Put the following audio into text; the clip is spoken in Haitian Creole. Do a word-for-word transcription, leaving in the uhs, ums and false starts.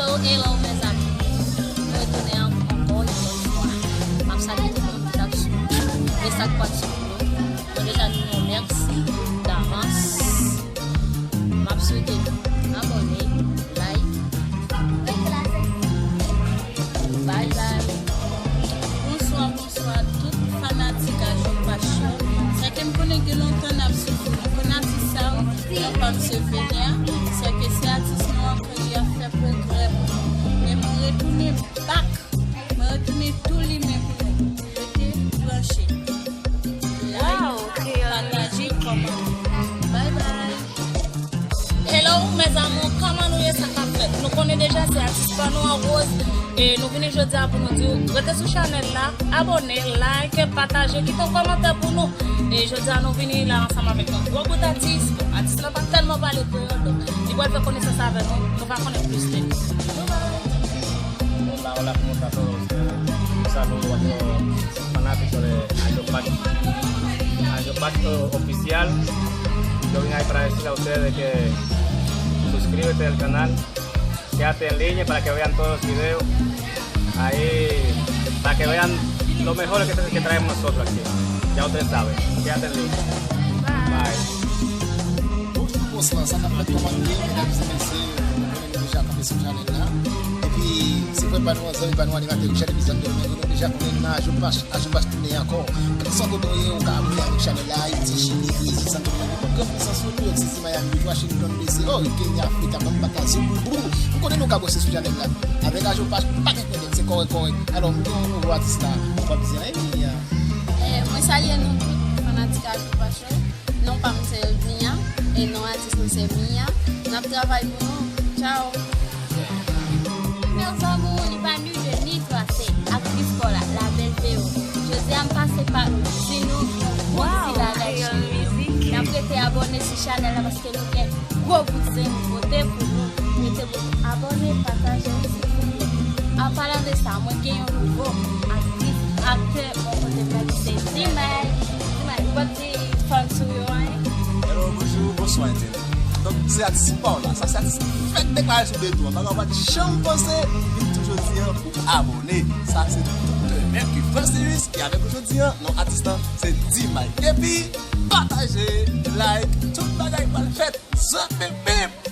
Hello, hello, mezanmi. Nou retounen an- ankò yon lòt fwa. M ap salye tout moun ki t ap swiv e sa k p ap swiv nou. Mwen deja di nou mèsi davans. M ap swete nou abòne, like. Bye bye. Bonswa, bonswa tout fanatik Ajo Pach yo. Sè ke m konnen gen lontan n ap swiv nou. Konn atis sa yo, nan pa m se Venia. Sè ke se atis nou an ke li ap fè pwogrè pou nou. E mwen retounen back. Mwen retounen tou limen pou nou. Rete branche. Like, pataje, kòmante. Bye bye. Hello, mes amours, kòman nou ye, sa k ap fèt? Nou konnen deja se atis pa nou an Rose. E nou vini jodi a pou nou di w, rete sou chanèl la, abòne, like, pataje, kite yon kòmantè pou nou. E jodi a nou vini la ansanm avèk yon gwo bout atis. Bon, atis la pa tèlman pale kreyòl, donk li pral fè konesans avè nou, nou va konnen plis de li. Bye bye. Hola, hola, ¿cómo está todo usted? Un saludo a todos los fanáticos de Ajo Pach, Ajo Pach, eh, Oficial. Yo vine ahí para decirle a ustedes que suscríbete al canal, quédate en línea para que vean todos los videos. Ahí, para que vean lo mejor que, que traemos nosotros aquí. Ya ustedes saben, quédate en línea. Bye. Bonjou, bonswa, sa k ap fèt, kòman nou ye, medam e mesye, nou konnen nou deja kanpe sou chanèl la. Epi, se frè pa nou an, zanmi pa nou, animatè Richard, epi Santo Domingo, nou deja konnen nou nan Ajo Pach, Ajo Pach tounen ankò. Kèlkeswa kote w ye, ou ka abòne avèk chanèl la, Ayiti, Chili, Brezil, Santo Domingo, tout gran pisans yo, New York City, Miami Beach, Washington D C, oh, Kenya, Afrika, Bamba, Kazoo, Boubou. Nou konnen nou ka branche sou chanèl la. Avèk Ajo Pach, pa gen pwoblèm, se kòrèk, kòrèk. Alò, m gen yon nouvo atis la, ou p ap di anyen, Mia. Eh, mwen salye nou tout, fanatik Ajo Pach yo. Non pa m se Mia, e non atis nou se Mia. N ap travay pou nou. Tchao! Mes amours, ni pa ni de ni twa, se aktris pa w la, la belle Véro. Jodi a m pase pa di nou yon gwo ti bagay cheri. N ap rete abòne sou chanèl la paske nou gen gwo bout zen nouvote pou nou. Rete pou nou abòne, pataje, silvouplè. An palan de sa, mwen gen yon nouvo aktris, aktè, bò kote m la ki se Dimay. Dimay, ou p ap di fans ou yo anyen? Hello, bonjou, bonswa, entènèt. Donk, se atis pa w la. Sa se atis ki fèk deklare sou detou an. Bagay ou pa t janm panse, vin tou jodi an pou abòne. Sa se doktè Mercure Francius ki avèk ou jodi an. Non atis lan, se Dimay. Epi, pataje, like, tout bagay pral fèt. Zòt bip bip.